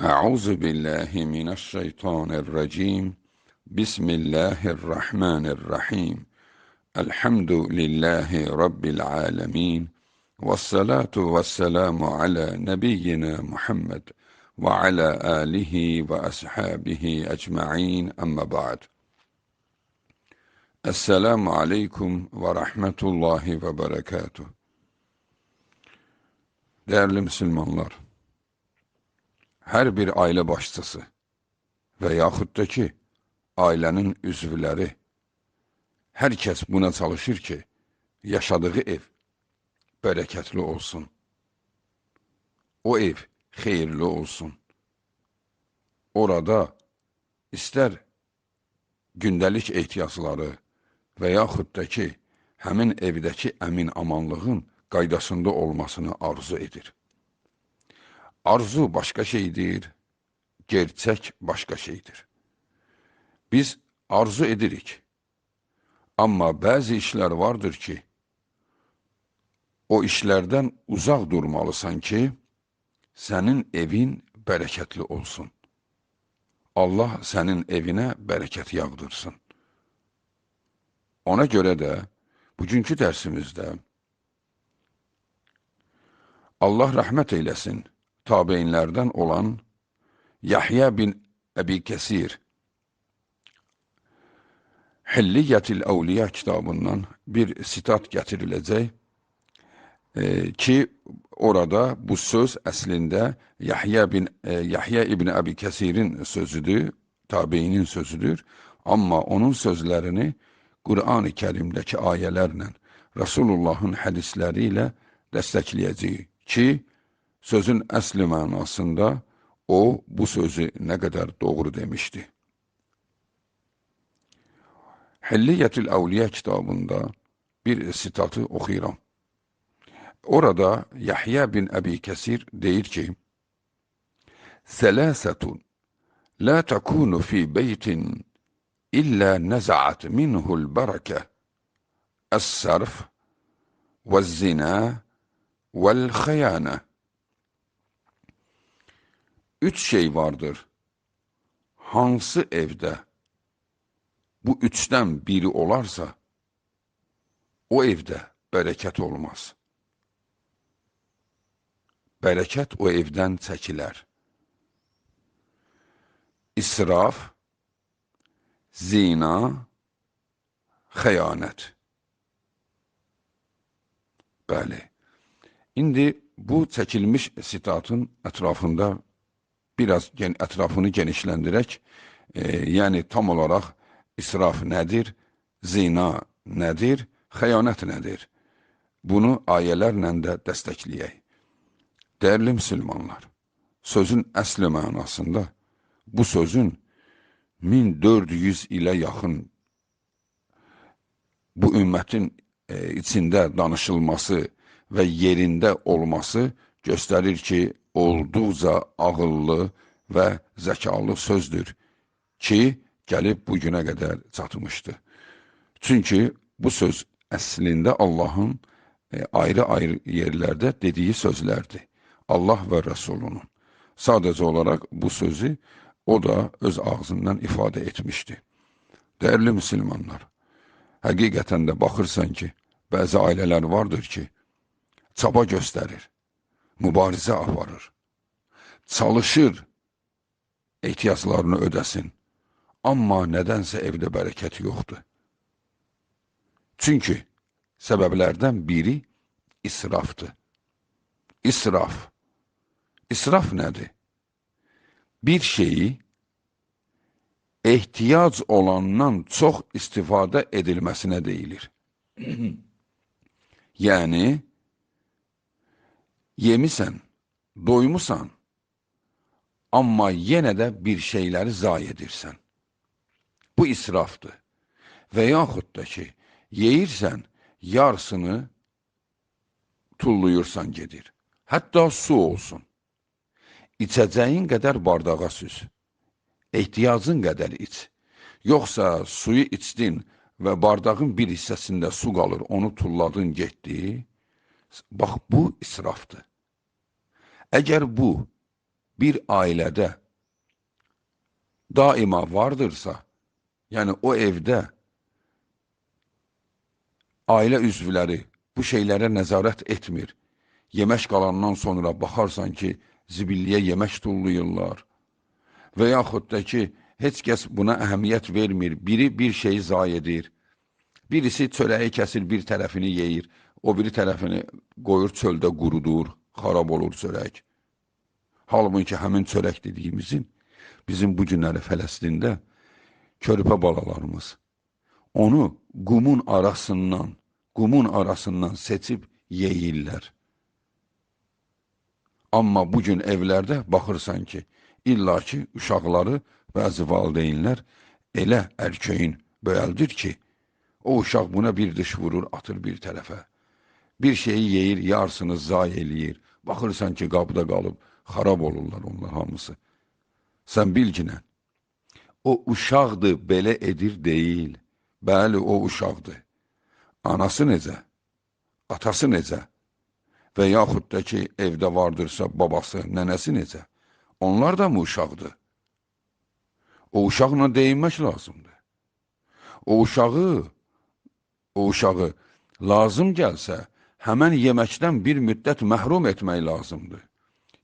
Euzu billahi mineşşeytanirracim. Bismillahirrahmanirrahim. Elhamdülillahi rabbil alamin. Vessalatu vesselamu ala nebiyyina Muhammed ve ala alihi ve ashabihi ecma'in. Amma ba'd. Esselamu aleykum ve rahmetullahi ve berekatuh. Değerli Müslümanlar, hər bir ailə başçısı və yaxud da ki, ailənin üzvləri, hər kəs buna çalışır ki, yaşadığı ev bərəkətli olsun. O ev xeyirli olsun. Orada istər gündəlik ehtiyacları və yaxud da ki, həmin evdəki əmin-amanlığın qaydasında olmasını arzu edir. Arzu başqa şeydir, gerçək başqa şeydir. Biz arzu edirik, amma bəzi işlər vardır ki, o işlərdən uzaq durmalısan ki, sənin evin bərəkətli olsun. Allah sənin evinə bərəkət yağdırsın. Ona görə də bugünkü dərsimizdə Allah rəhmət eyləsin tabeinlərdən olan Yahya bin Əbi Kəsir Hilliyyətil Əvliya kitabından bir sitat gətiriləcək ki, orada bu söz əslində Yahya ibn Əbi Kəsirin sözüdür, tabeinin sözüdür. Amma onun sözlərini Qur'an-ı Kərimdəki ayələrlə, Rasulullahın hədisləri ilə dəstəkləyəcəyik ki, sözün əsli mənasında o, bu sözü nə qədər doğru demişdi. Hilliyyətül Əvliya kitabında bir sitatı oxuyuram. Orada Yahya bin Əbi Kəsir deyir ki, Sələsətun la təkunu fi beytin illə nəzəət minhul bərəkə əs-sərf vəz-zinə vəl-xəyanə. Üç şey vardır. Hansı evdə bu üçdən biri olarsa, o evdə bərəkət olmaz. Bərəkət o evdən çəkilər. İsraf, zina, xəyanət. Bəli. İndi bu çəkilmiş sitatın ətrafında biraz ətrafını genişləndirək, yəni tam olaraq israf nədir, zina nədir, xəyanət nədir? Bunu ayələrlə də dəstəkləyək. Dəyərli müsəlmanlar, sözün əsli mənasında bu sözün 1400 ilə yaxın bu ümmətin içində danışılması və yerində olması göstərir ki, olduqca ağıllı və zəkalı sözdür ki, gəlib bu günə qədər çatmışdı. Çünki bu söz əslində Allahın ayrı-ayrı yerlərdə dediyi sözlərdir. Allah və Rəsulunun. Sadəcə olaraq bu sözü o da öz ağzından ifadə etmişdi. Dəyərli müsəlmanlar, həqiqətən də baxırsan ki, bəzi ailələr vardır ki, çaba göstərir, mübarizə aparır, çalışır ehtiyaclarını ödəsin, amma nədənsə evdə bərəkət yoxdur. Çünki səbəblərdən biri israfdır. İsraf. İsraf nədir? Bir şeyi ehtiyac olandan çox istifadə edilməsinə deyilir. Yəni, yemisən, doymusan, amma yenə də bir şeyləri zayi edirsən. Bu israfdır. Və yaxud da ki, yeyirsən, yarısını tulluyursan gedir. Hətta su olsun. İçəcəyin qədər bardağa süz. Ehtiyacın qədər iç. Yoxsa suyu içdin və bardağın bir hissəsində su qalır, onu tulladın, getdi. Bax, bu israfdır. Əgər bu bir ailədə daima vardırsa, yəni o evdə ailə üzvləri bu şeylərə nəzarət etmir. Yemək qalandan sonra baxarsan ki, zibilliyə yemək tulluyurlar. Və yaxud da ki, heç kəs buna əhəmiyyət vermir. Biri bir şeyi zayi edir. Birisi çörəyi kəsir, bir tərəfini yeyir. O biri tərəfini qoyur çöldə qurudur, xarab olur çörək. Halbuki həmin çörək dediyimizin bizim bu günləri Fələstində körpə balalarımız onu qumun arasından seçib yeyirlər. Amma bugün evlərdə baxırsan ki, illa ki, uşaqları bəzi valideynlər elə ərkəyin böyəldir ki, o uşaq buna bir dış vurur, atır bir tərəfə. Bir şeyi yeyir, yarısını zayi eləyir. Baxırsan ki, qabda qalıb, xarab olurlar onlar hamısı. Sən bil ki, nə? O uşaqdır, belə edir deyil. Bəli, o uşaqdır. Anası necə? Atası necə? Və yaxud da ki, evdə vardırsa babası, nənəsi necə? Onlar da mı uşaqdır? O uşaqla deyinmək lazımdır. O uşağı lazım gəlsə, həmən yeməkdən bir müddət məhrum etmək lazımdır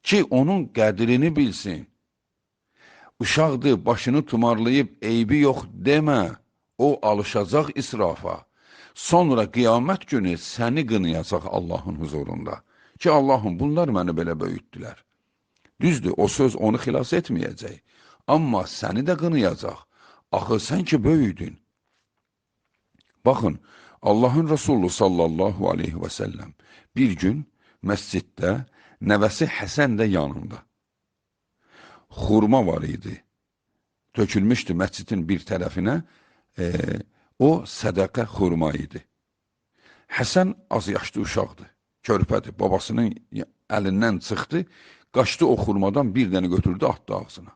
ki, onun qədrini bilsin. Uşaqdır, başını tumarlayıb, eybi yox demə, o alışacaq israfa. Sonra qiyamət günü səni qınayacaq Allahın huzurunda. Ki, Allahım, bunlar məni belə böyütdülər. Düzdür, o söz onu xilas etməyəcək. Amma səni də qınayacaq. Axı, sən ki, böyüdün. Baxın, Allahın Resulü sallallahu aleyhi və səlləm bir gün məsciddə nəvəsi Həsən də yanında. Xurma var idi. Tökülmüşdü məscidin bir tərəfinə. O sədəqə xurma idi. Həsən az yaşlı uşaqdır, körpədir. Babasının əlindən çıxdı, qaçdı o xurmadan bir dənə götürdü, atdı ağzına.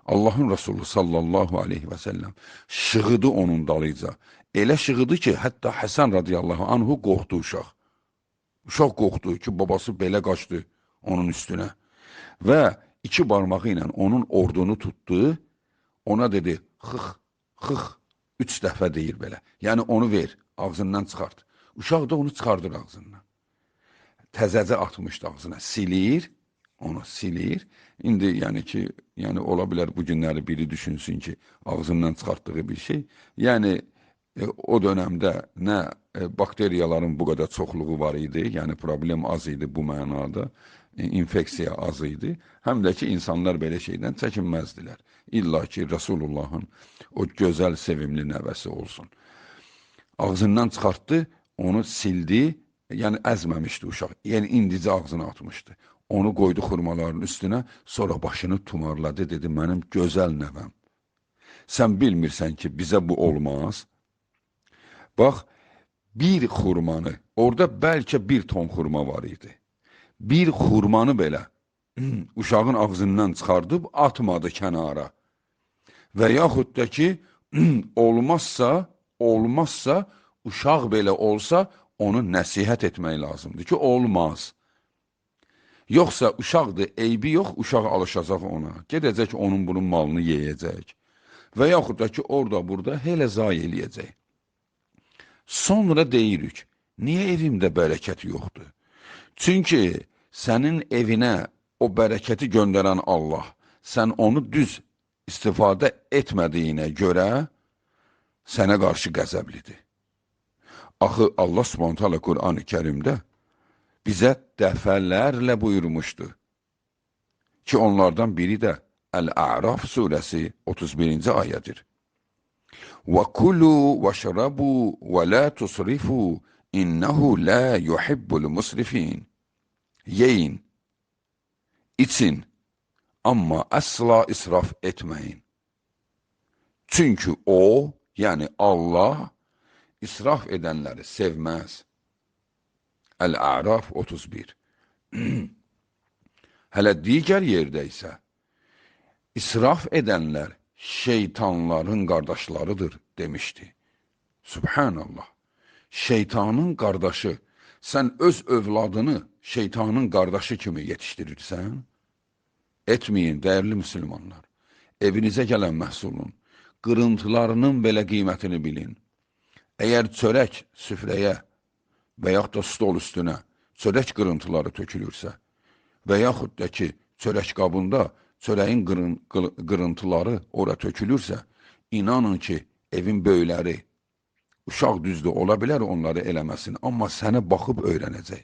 Allahın Resulü sallallahu aleyhi və səlləm şığıdı onun dalıyca. Elə şığıdı ki, hətta Həsən radiyallahu anhu qorxdu uşaq. Uşaq qorxdu ki, babası belə qaçdı onun üstünə. Və iki barmağı ilə onun ordunu tutdu, ona dedi, xıx, xıx, 3 dəfə deyir belə. Yəni, onu ver, ağzından çıxart. Uşaq da onu çıxardır ağzından. Təzəcə atmışdı ağzına. Silir, onu silir. İndi, yəni ki, yəni ola bilər bu günləri biri düşünsün ki, ağzından çıxartdığı bir şey. Yəni, o dönəmdə nə bakteriyaların bu qədər çoxluğu var idi, yəni problem az idi bu mənada, infeksiya az idi. Həm də ki, insanlar belə şeydən çəkinməzdilər. İlla ki, Resulullahın o gözəl, sevimli nəvəsi olsun. Ağzından çıxartdı, onu sildi, yəni əzməmişdi uşaq, yəni indicə ağzına atmışdı. Onu qoydu xurmaların üstünə, sonra başını tumarladı, dedi, mənim gözəl nəvəm. Sən bilmirsən ki, bizə bu olmaz. Bax, bir xurmanı, orada bəlkə bir ton xurma var idi. Bir xurmanı belə uşağın ağzından çıxardıb atmadı kənara. Və yaxud da ki, olmazsa, uşaq belə olsa, onu nəsihət etmək lazımdır ki, olmaz. Yoxsa uşaqdır, eybi yox, uşaq alışacaq ona. Gedəcək onun bunun malını yeyəcək. Və yaxud da ki, orada burada elə zayi eləyəcək. Sonra deyirik, niyə evimdə bərəkət yoxdur? Çünki sənin evinə o bərəkəti göndərən Allah, sən onu düz istifadə etmədiyinə görə sənə qarşı qəzəblidir. Axı, Allah Subhanahu taala Qur'an-ı Kərimdə bizə dəfələrlə buyurmuşdu ki, onlardan biri də Əl-A'raf surəsi 31-ci ayədir. وَكُلُوا وَشْرَبُوا وَلَا تُسْرِفُوا إِنَّهُ لَا يُحِبُّ الْمُسْرِفِينَ. Yeyin, için, amma əsla israf etməyin. Çünki o, yəni Allah, israf edənləri sevməz. Əl-A'raf 31. Hələ digər yerdə isə israf edənlər şeytanların qardaşlarıdır demişdi. Sübhanallah. Şeytanın qardaşı. Sən öz övladını şeytanın qardaşı kimi yetişdirirsən, Etməyin, dəyərli müsəlmanlar. Evinizə gələn məhsulun qırıntılarının belə qiymətini bilin. Əgər çörək süfrəyə və yaxud da stol üstünə çörək qırıntıları tökülürsə və yaxud da ki, çörək qabında çörəyin qırıntıları ora tökülürsə, inanın ki, evin böyükləri, uşaq düzdür, ola bilər onları eləməsin, amma sənə baxıb öyrənəcək.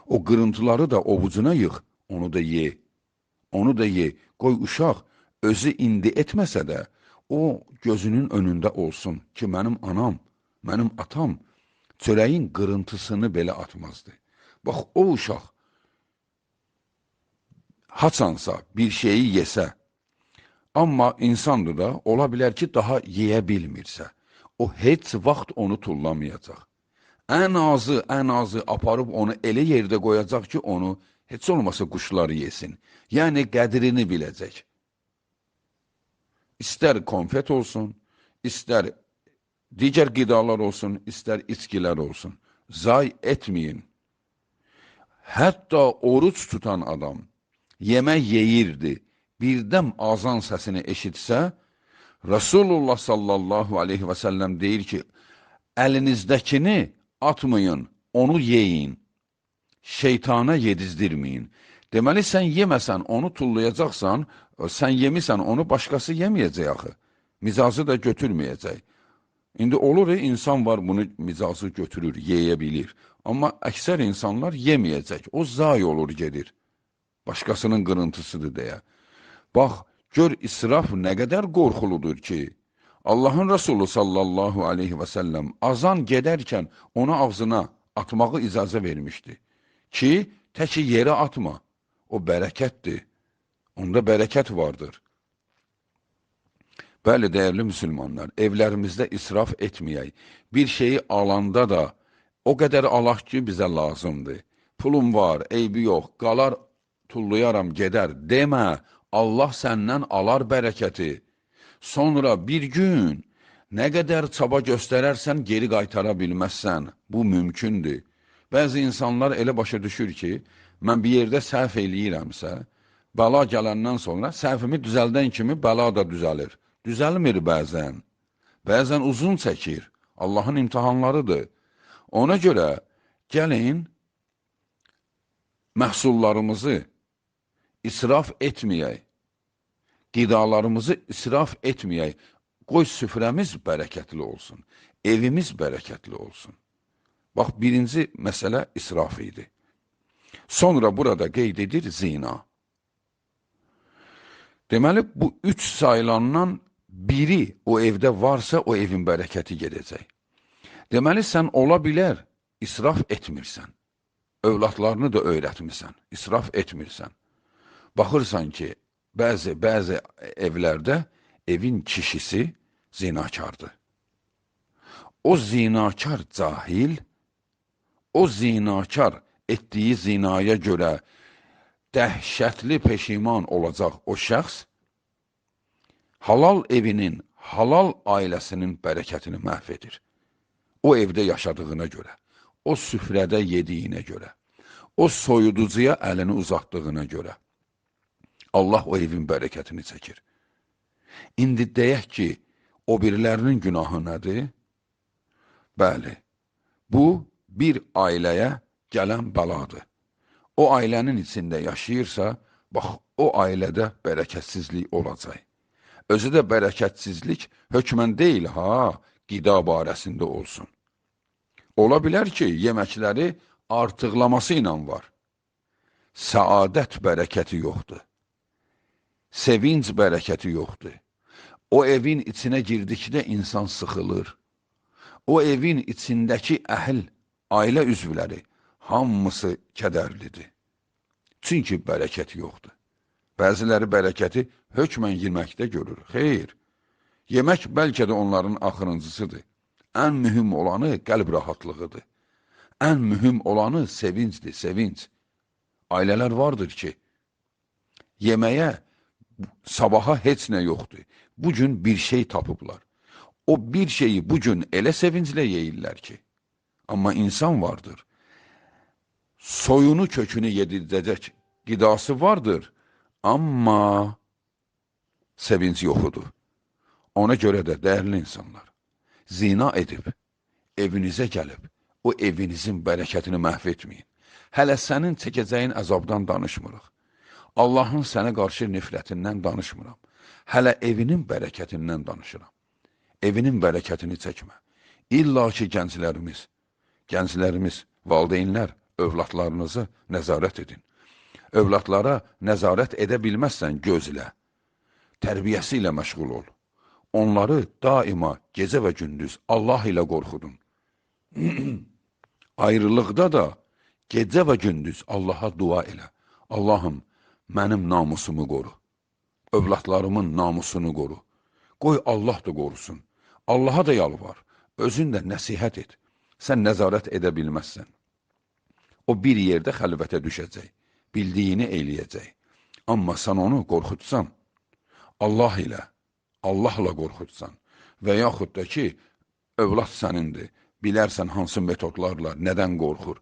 O qırıntıları da ovucuna yığ, onu da ye. Onu da ye. Qoy uşaq özü indi etməsə də, o gözünün önündə olsun ki, mənim anam, mənim atam çörəyin qırıntısını belə atmazdı. Bax, o uşaq haçansa bir şeyi yesə, amma insandır da, ola bilər ki, daha yeyə bilmirsə, o heç vaxt onu tullamayacaq. Ən azı aparıb onu elə yerdə qoyacaq ki, onu heç olmasa quşlar yesin. Yəni, qədrini biləcək. İstər konfet olsun, istər digər qidalar olsun, istər içkilər olsun. Zay etməyin. Hətta oruc tutan adam yemək yeyirdi, birdən azan səsini eşitsə, Rasulullah sallallahu aleyhi və səlləm deyir ki, əlinizdəkini atmayın, onu yeyin, şeytana yedizdirməyin. Deməli, sən yeməsən, onu tullayacaqsan, sən yemisən, onu başqası yeməyəcək axı. Micazı da götürməyəcək. İndi olur, insan var, bunu micazı götürür, yeyə bilir. Amma əksər insanlar yeməyəcək, o zay olur, gedir. Başqasının qırıntısıdır deyə. Bax, gör, israf nə qədər qorxuludur ki, Allahın Resulü sallallahu aleyhi və səlləm azan gedərkən onu ağzına atmağı icazə vermişdi ki, təki yerə atma, o bərəkətdir, onda bərəkət vardır. Bəli, dəyərli müsəlmanlar, evlərimizdə israf etməyək. Bir şeyi alanda da o qədər alaq ki, bizə lazımdır. Pulum var, eybi yox, qalar, tulluyaram, gedər, demə, Allah səndən alar bərəkəti. Sonra bir gün nə qədər çaba göstərərsən, geri qaytara bilməzsən. Bu mümkündür. Bəzi insanlar elə başa düşür ki, mən bir yerdə səhv eləyirəmsə, bəla gələndən sonra səhvimi düzəldən kimi bəla da düzəlir. Düzəlmir bəzən. Bəzən uzun çəkir. Allahın imtahanlarıdır. Ona görə gəlin, məhsullarımızı israf etməyək, qidalarımızı israf etməyək. Qoy süfrəmiz bərəkətli olsun, evimiz bərəkətli olsun. Bax, birinci məsələ israf idi. Sonra burada qeyd edir zina. Deməli, bu üç sayılandan biri o evdə varsa, o evin bərəkəti gedəcək. Deməli, sən ola bilər, israf etmirsən. Övladlarını da öyrətmirsən, israf etmirsən. Baxırsan ki, bəzi evlərdə evin kişisi zinakardır. O zinakar cahil, o zinakar etdiyi zinaya görə dəhşətli peşiman olacaq o şəxs, halal evinin, halal ailəsinin bərəkətini məhv edir. O evdə yaşadığına görə, o süfrədə yediyinə görə, o soyuducuya əlini uzatdığına görə Allah o evin bərəkətini çəkir. İndi deyək ki, o birilərinin günahı nədir? Bəli, bu bir ailəyə gələn bəladır. O ailənin içində yaşayırsa, bax, o ailədə bərəkətsizlik olacaq. Özü də bərəkətsizlik hökmən deyil, ha, qida barəsində olsun. Ola bilər ki, yeməkləri artıqlaması ilə var. Səadət bərəkəti yoxdur. Sevinc bərəkəti yoxdur. O evin içinə girdikdə insan sıxılır. O evin içindəki əhl, ailə üzvləri hamısı kədərlidir. Çünki bərəkət yoxdur. Bəziləri bərəkəti hökmən yeməkdə görür. Xeyr, yemək bəlkə də onların axırıncısıdır. Ən mühüm olanı qəlb rahatlığıdır. Ən mühüm olanı sevincdir, sevinc. Ailələr vardır ki, yeməyə sabaha heç nə yoxdur. Bugün bir şey tapıblar. O bir şeyi bugün elə sevinclə yeyirlər ki. Amma insan vardır. Soyunu kökünü yedirdəcək qidası vardır. Amma sevinc yoxudur. Ona görə də dəyərli insanlar, zina edib, evinizə gəlib, o evinizin bərəkətini məhv etməyin. Hələ sənin çəkəcəyin əzabdan danışmırıq. Allahın sənə qarşı nifrətindən danışmıram. Hələ evinin bərəkətindən danışıram. Evinin bərəkətini çəkmə. İlla ki, gənclərimiz, valideynlər, övladlarınızı nəzarət edin. Övladlara nəzarət edə bilməzsən gözlə, tərbiyəsi ilə məşğul ol. Onları daima gecə və gündüz Allah ilə qorxudun. Ayrılıqda da gecə və gündüz Allaha dua elə. Allahım, mənim namusumu qoru. Övladlarımın namusunu qoru. Qoy Allah da qorusun. Allaha da yalvar. Özün də nəsihət et. Sən nəzarət edə bilməzsən. O bir yerdə xəlvətə düşəcək. Bildiyini eləyəcək. Amma sən onu qorxutsan, Allah ilə, Allahla qorxutsan və yaxud da ki, övlad sənindir, bilərsən hansı metodlarla, nədən qorxur,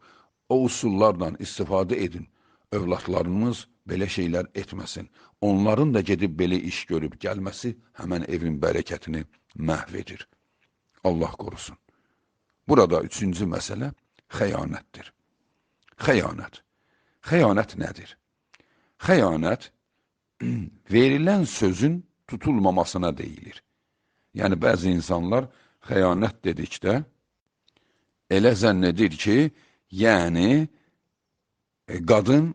o usullarla istifadə edin. Övladlarımız belə şeylər etməsin. Onların da gedib belə iş görüb gəlməsi həmən evin bərəkətini məhv edir. Allah qorusun. Burada üçüncü məsələ xəyanətdir. Xəyanət. Xəyanət nədir? Xəyanət verilən sözün tutulmamasına deyilir. Yəni, bəzi insanlar xəyanət dedikdə elə zənn edir ki, yəni qadın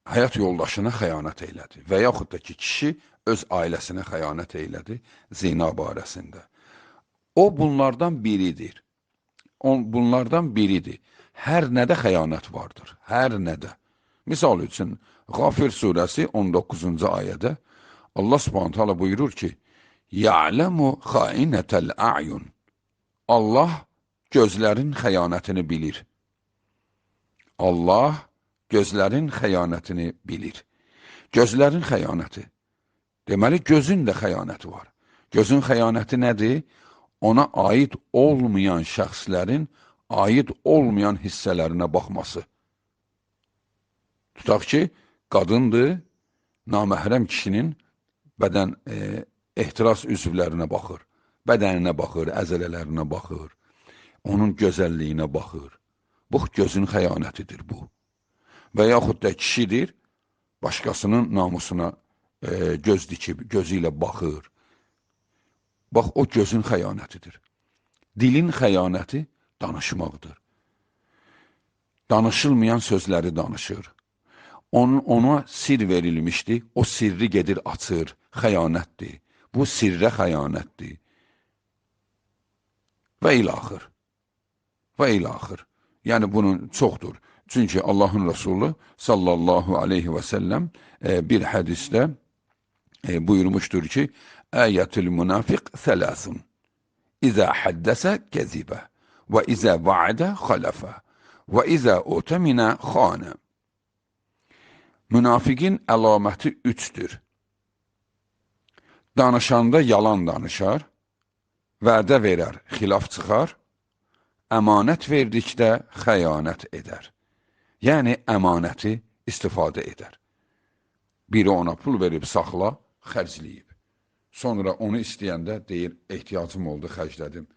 həyat yoldaşına xəyanət elədi və yaxud da ki, kişi öz ailəsinə xəyanət elədi zina barəsində. O, bunlardan biridir. Bunlardan biridir. Hər nədə xəyanət vardır. Hər nədə. Misal üçün, Ğafir surəsi 19-cu ayədə Allah Subhanahu taala buyurur ki, Ya'lemu xainətel a'yun. Allah gözlərin xəyanətini bilir. Allah gözlərin xəyanətini bilir. Gözlərin xəyanəti. Deməli, gözün də xəyanəti var. Gözün xəyanəti nədir? Ona aid olmayan şəxslərin aid olmayan hissələrinə baxması. Tutaq ki, qadındır, naməhrəm kişinin bədən ehtiras üzvlərinə baxır, bədəninə baxır, əzələlərinə baxır, onun gözəlliyinə baxır. Bu, gözün xəyanətidir bu. Və yaxud da kişidir, başqasının namusuna göz dikib, gözü ilə baxır. Bax, o gözün xəyanətidir. Dilin xəyanəti danışmaqdır. Danışılmayan sözləri danışır. Ona sir verilmişdi, o sirri gedir açır, xəyanətdir. Bu sirrə xəyanətdir. Və ilaxır. Və ilaxır. Yəni, bunun çoxdur. Çünki Allahın Resulü sallallahu aleyhi və səlləm bir hədisdə buyurmuşdur ki, Əyətül münafiq sələsun. İzə həddəsə kəzibə və izə va'adə xaləfə və izə utəminə xanə. Münafiqin əlaməti üçdür. Danışanda yalan danışar, vədə verər, xilaf çıxar, əmanət verdikdə xəyanət edər. Yəni, əmanəti istifadə edər. Biri ona pul verib saxla, xərcləyib. Sonra onu istəyəndə deyir, ehtiyacım oldu, xərclədim.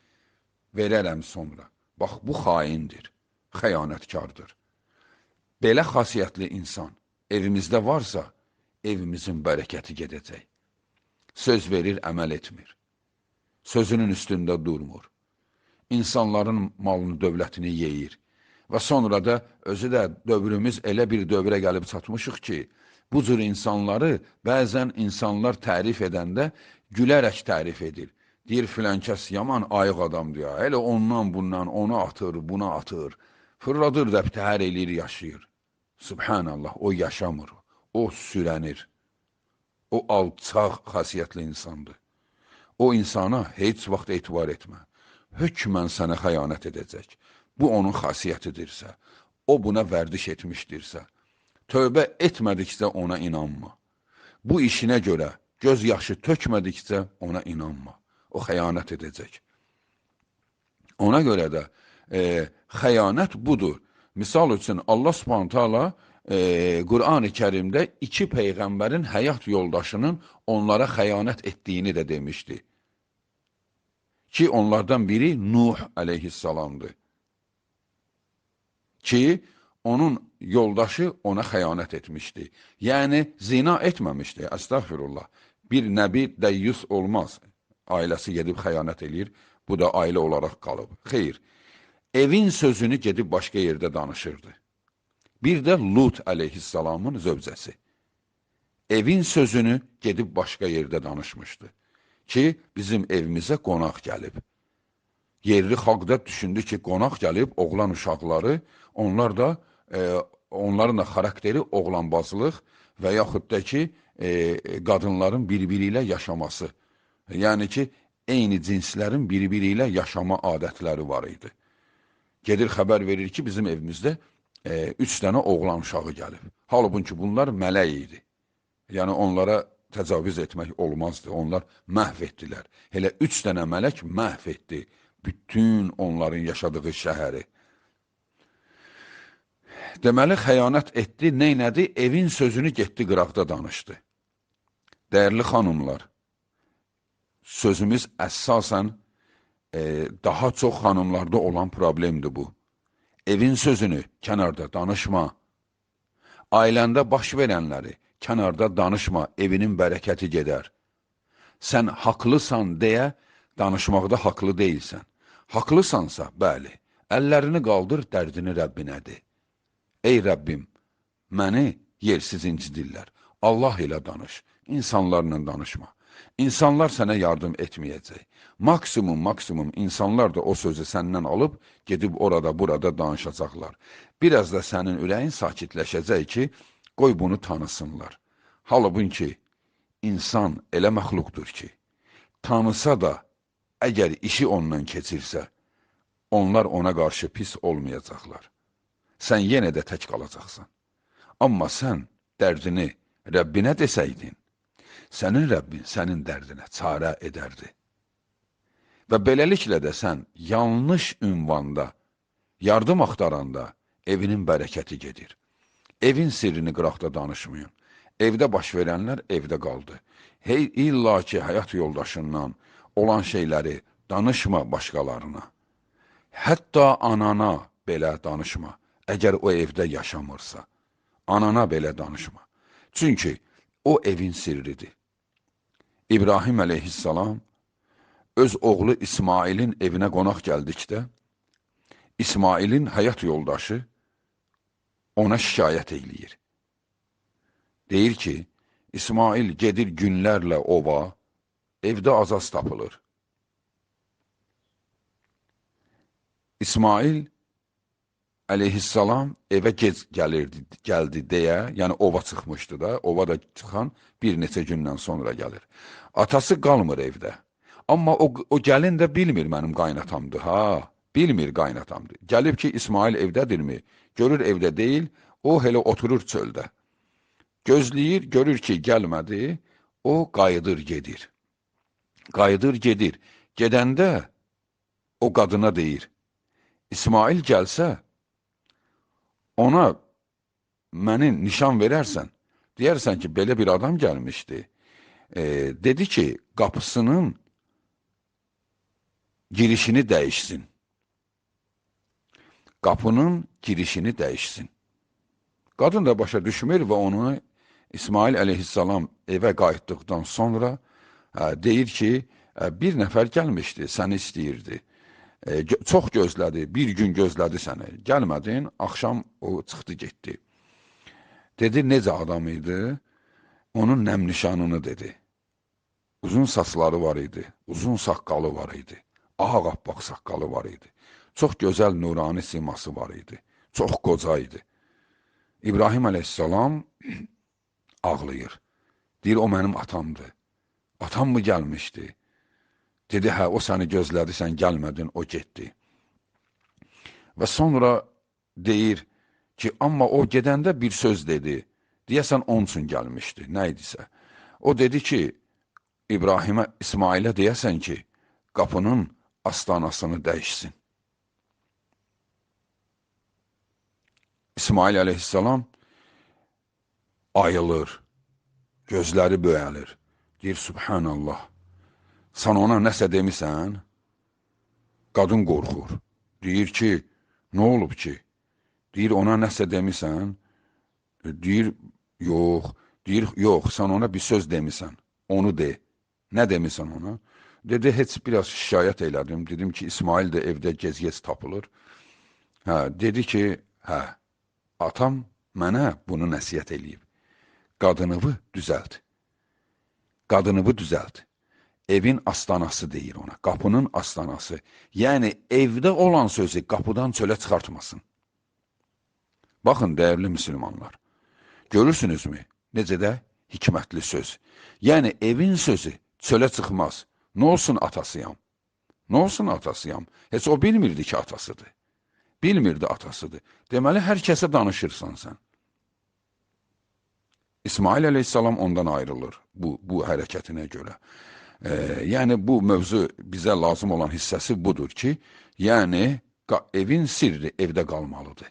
Verərəm sonra. Bax, bu xaindir, xəyanətkardır. Belə xasiyyətli insan evimizdə varsa, evimizin bərəkəti gedəcək. Söz verir, əməl etmir. Sözünün üstündə durmur. İnsanların malını, dövlətini yeyir. Və sonra da özü də dövrümüz elə bir dövrə gəlib çatmışıq ki, bu cür insanları bəzən insanlar tərif edəndə gülərək tərif edir. Deyir, filan kəs yaman ayıq adamdır ya, elə ondan bundan onu atır, buna atır. Fırladır da təhər eləyir, yaşayır. Subhanallah, o yaşamır, o sürənir. O alçaq xasiyyətli insandır. O insana heç vaxt etibar etmə. Hökmən sənə xəyanət edəcək. Bu onun xasiyyətidirsə, o buna vərdiş etmişdirsə, tövbə etmədikcə ona inanma. Bu işinə görə göz yaşı tökmədikcə ona inanma. O xəyanət edəcək. Ona görə də xəyanət budur. Misal üçün, Allah Subhanahu taala Qur'an-ı Kərimdə iki peyğəmbərin həyat yoldaşının onlara xəyanət etdiyini də demişdi. Ki, onlardan biri Nuh əleyhissalamdır. Ki, onun yoldaşı ona xəyanət etmişdi. Yəni, zina etməmişdi, əstəğfirullah. Bir nəbi dəyyus olmaz. Ailəsi gedib xəyanət eləyir, bu da ailə olaraq qalıb. Xeyr, evin sözünü gedib başqa yerdə danışırdı. Bir də Lut əleyhissalamın zövcəsi. Evin sözünü gedib başqa yerdə danışmışdı. Ki, bizim evimizə qonaq gəlib. Yerli xalq da düşündü ki, qonaq gəlib, oğlan uşaqları, onlar da, onların da xarakteri oğlanbazlıq və yaxud da ki, qadınların bir-biri ilə yaşaması. Yəni ki, eyni cinslərin bir-biri ilə yaşama adətləri var idi. Gedir, xəbər verir ki, bizim evimizdə 3 dənə oğlan uşağı gəlib. Halbuki bunlar mələk idi. Yəni, onlara təcavüz etmək olmazdı. Onlar məhv etdilər. Elə 3 dənə mələk məhv etdi bütün onların yaşadığı şəhəri. Deməli, xəyanət etdi, neynədi? Evin sözünü getdi, qıraqda danışdı. Dəyərli xanımlar, sözümüz əsasən daha çox xanımlarda olan problemdir bu. Evin sözünü kənarda danışma. Ailəndə baş verənləri kənarda danışma, evinin bərəkəti gedər. Sən haqlısan deyə danışmaqda haqlı deyilsən. Haqlısansa, bəli, əllərini qaldır, dərdini Rəbbinə de. Ey Rəbbim, məni yersiz incidirlər. Allah ilə danış, insanlarla danışma. İnsanlar sənə yardım etməyəcək. Maksimum insanlar da o sözü səndən alıb, gedib orada, burada danışacaqlar. Biraz da sənin ürəyin sakitləşəcək ki, qoy bunu tanısınlar. Halbuki insan elə məxluqdur ki, tanısa da, əgər işi ondan keçirsə, onlar ona qarşı pis olmayacaqlar. Sən yenə də tək qalacaqsan. Amma sən dərdini Rəbbinə desəydin, sənin Rəbbin sənin dərdinə çarə edərdi. Və beləliklə də sən yanlış ünvanda, yardım axtaranda evinin bərəkəti gedir. Evin sirrini qıraqda danışmayın. Evdə baş verənlər evdə qaldı. Hey, illa ki, həyat yoldaşından olan şeyləri danışma başqalarına. Hətta anana belə danışma, əgər o evdə yaşamırsa. Anana belə danışma. Çünki o evin sirridir. İbrahim əleyhissalam öz oğlu İsmailin evinə qonaq gəldikdə, İsmailin həyat yoldaşı ona şikayət eləyir. Deyir ki, İsmail gedir günlərlə ova, evdə az-az tapılır. İsmail əleyhissalam evə gec gəldi deyə, yəni ova çıxmışdı da, ova da çıxan bir neçə gündən sonra gəlir. Atası qalmır evdə. Amma o gəlin də bilmir mənim qaynatamdır, ha, bilmir qaynatamdır. Gəlib ki, İsmail evdədirmi? Görür evdə deyil, o elə oturur çöldə. Gözləyir, görür ki, gəlmədi, o qayıdır gedir. Qayıdır gedir. Gedəndə o qadına deyir, İsmail gəlsə, ona məni nişan verərsən, deyərsən ki, belə bir adam gəlmişdi. Dedi ki, qapısının girişini dəyişsin. Qapının girişini dəyişsin. Qadın da başa düşmür və onu İsmail əleyhissalam evə qayıtdıqdan sonra deyir ki, bir nəfər gəlmişdi, səni istəyirdi. Çox gözlədi, bir gün gözlədi səni. Gəlmədin, axşam o çıxdı, getdi. Dedi, necə adam idi? Onun nəm nişanını dedi. Uzun saçları var idi, uzun saqqalı var idi, ağappaq saqqalı var idi. Çox gözəl nurani siması var idi, çox qoca idi. İbrahim əleyhissalam ağlayır. Deyir, o mənim atamdır. Atam mı gəlmişdi? Dedi, hə, o səni gözlədi, sən gəlmədin, o getdi. Və sonra deyir ki, amma o gedəndə bir söz dedi. Deyəsən, onun üçün gəlmişdi, nə idisə. O dedi ki, İbrahimə, İsmailə deyəsən ki, qapının astanasını dəyişsin. İsmail əleyhissalam Ayılır, gözləri böyəlir. Deyir, Subhanallah, sən ona nəsə demisən? Qadın qorxur. Deyir ki, nə olub ki? Deyir, ona nəsə demisən? Deyir, yox. Deyir, yox, sən ona bir söz demisən. Onu de. Nə demisən ona? Dedi, heç biraz şikayət elədim. Dedim ki, İsmail də evdə gez-gez tapılır. Hə, dedi ki, hə, atam mənə bunu nəsihət eləyib. Qadınıvı düzəlt. Qadınıvı düzəlt. Evin astanası deyir ona, qapının astanası. Yəni, evdə olan sözü qapıdan çölə çıxartmasın. Baxın, dəyərli müsəlmanlar, görürsünüzmü, necə də hikmətli söz. Yəni, evin sözü çölə çıxmaz. Nə olsun atasıyam? Nə olsun atasıyam? Heç o bilmirdi ki, atasıdır. Bilmirdi atasıdır. Deməli, hər kəsə danışırsan sən. İsmail əleyhissalam ondan ayrılır bu hərəkətinə görə. Yəni, bu mövzu bizə lazım olan hissəsi budur ki, yəni, evin sirri evdə qalmalıdır.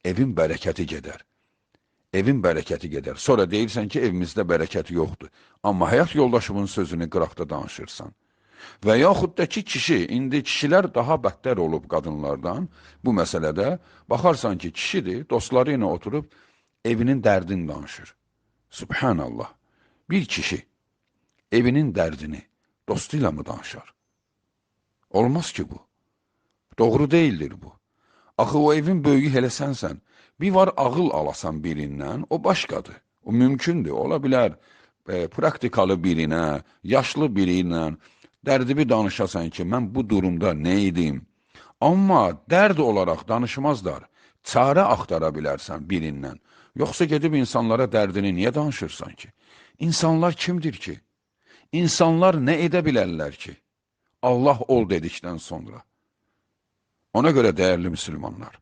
Evin bərəkəti gedər. Evin bərəkəti gedər. Sonra deyirsən ki, evimizdə bərəkət yoxdur. Amma həyat yoldaşımın sözünü qıraqda danışırsan. Və yaxud da ki, kişi, indi kişilər daha bədtər olub qadınlardan bu məsələdə. Baxarsan ki, kişidir, dostları ilə oturub evinin dərdini danışır. Subhanallah, bir kişi evinin dərdini dostu ilə mı danışar? Olmaz ki bu. Doğru deyildir bu. Axı o evin böyüyü elə sənsən. Bir var ağıl alasan birindən, o başqadır. O mümkündür, ola bilər. Praktikalı birinə, yaşlı biri ilə dərdimi danışasan ki, mən bu durumda nə edim? Amma dərd olaraq danışmazlar. Çarə axtara bilərsən birindən. Yoxsa gedib insanlara dərdini niyə danışırsan ki? İnsanlar kimdir ki? İnsanlar nə edə bilərlər ki? Allah ol dedikdən sonra. Ona görə dəyərli müsəlmanlar,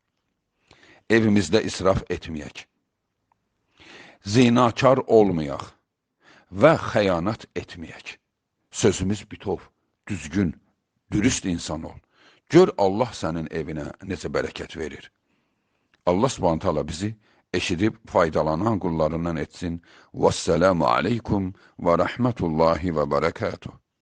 evimizdə israf etməyək, zinakar olmayaq və xəyanət etməyək. Sözümüz bitov, düzgün, dürüst insan ol. Gör Allah sənin evinə necə bərəkət verir. Allah Subhanahu taala bizi eşidib faydalanan qullarından etsin. Vəssalamu aleykum və rəhmətullahi və bərəkatuhu.